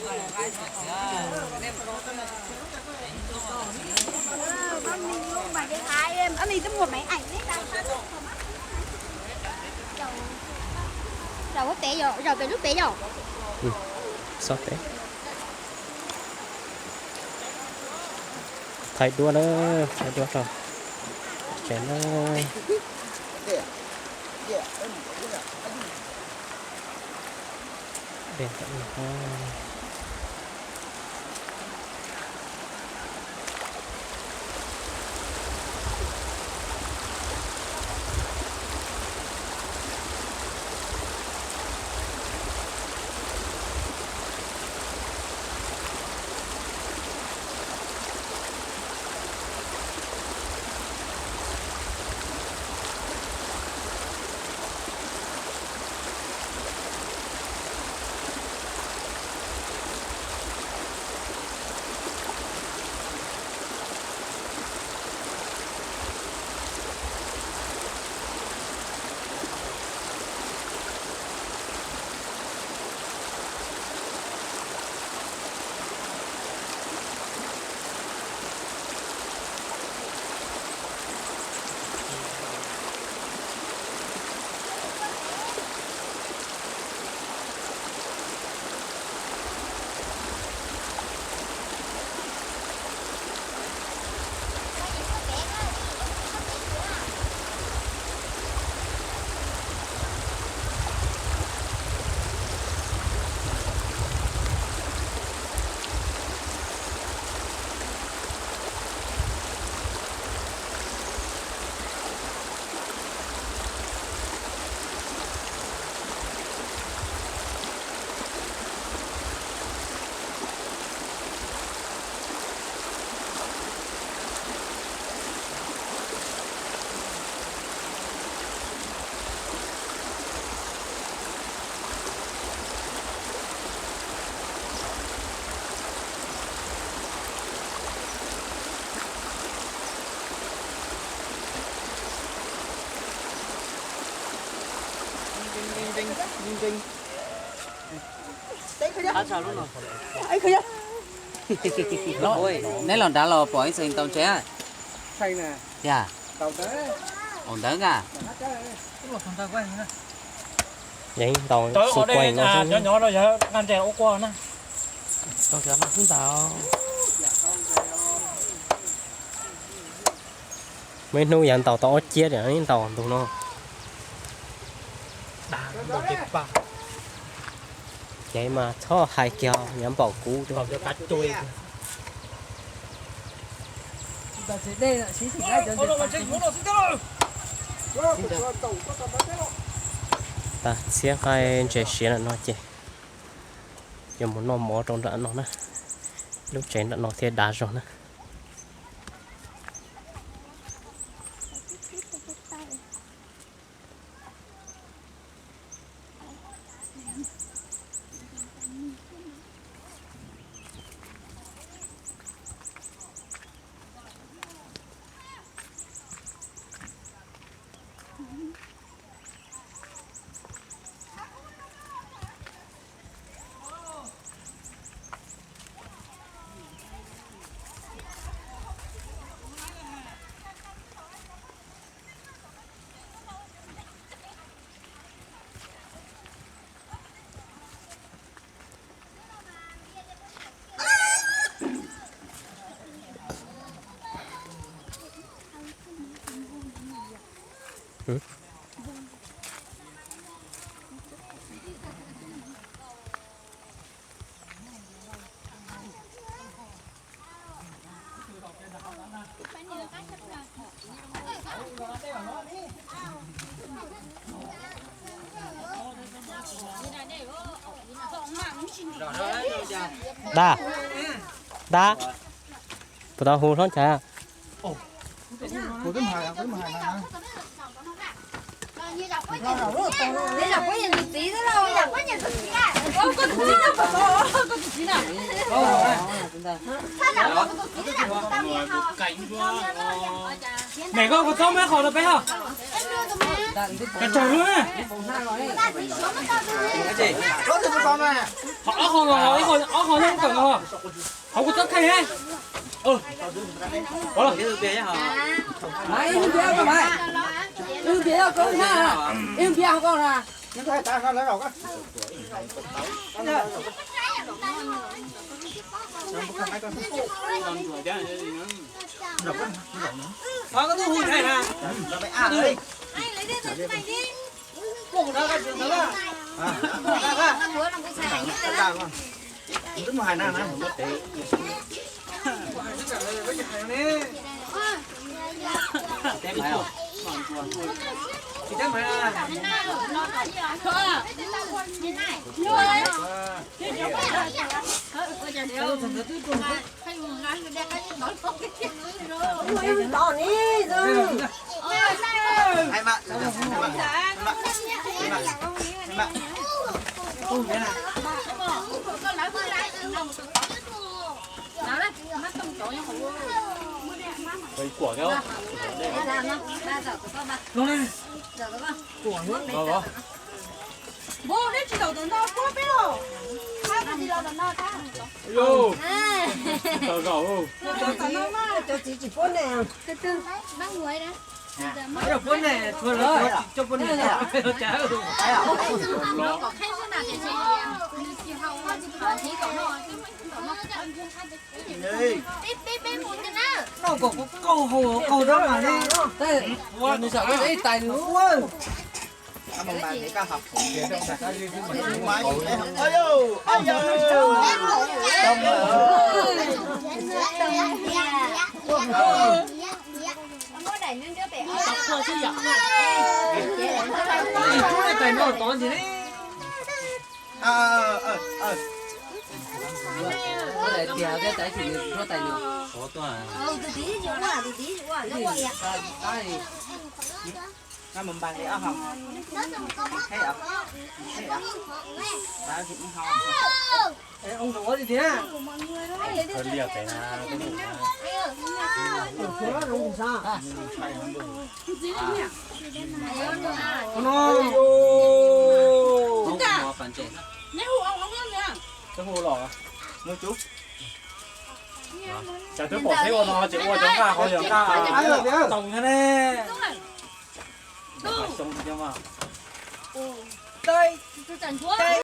Ơ, con mình luôn mà cái Thái em, ơ, mình cứ một máy ảnh đấy, tao giàu, giàu quốc tế rồi, giàu về nước tế rồi. Xov peb. Thaij duab na, thaij duab rau tsev na. Neb los nrad los pom ib txhais ntaus ntses. Yog, ntawd na. Yeej ntaus xung quanh no xwb. Muaj ib hnub yav ntaus tau ob ciab, ntaus ntug no. Ces mas txhob hais kiag, yav npaum kuv. Tag txhiab qaib ntses siav nram no ces yuav mus noj mov rau nram no na. Lub tsev nram no thiaj dav zog na. Dab, dab, puas tau hu hlob Nchaiv? Mẹ con có tóm mấy con nó bé không? Cà trời luôn á. Ob hau no, ob hau no kawm no. Hauv kuv txob kheej he. Maiv, ib hnub npias koj maiv. Ib hnub npias koj na. Ib hnub npias koj na. Thov koj tuaj hu thầy hả? Hu hả? Hu hả? Twb mus hais na na. Tau zaum. Cov txiv tsis pub ne. Pub ne, tsuas lawv cov tsis coj pub ne. Noj kom kuv qaug hau qaug dab mas li. Nws xav ib tais nws ua. Tais no tod ntsis li. Tiag, tais tim nws suab tais no. Tsam twb pom teb ua no ces ua cov nqaj qhov yog nqaj tau thiab ne. Xyoo thiab mas.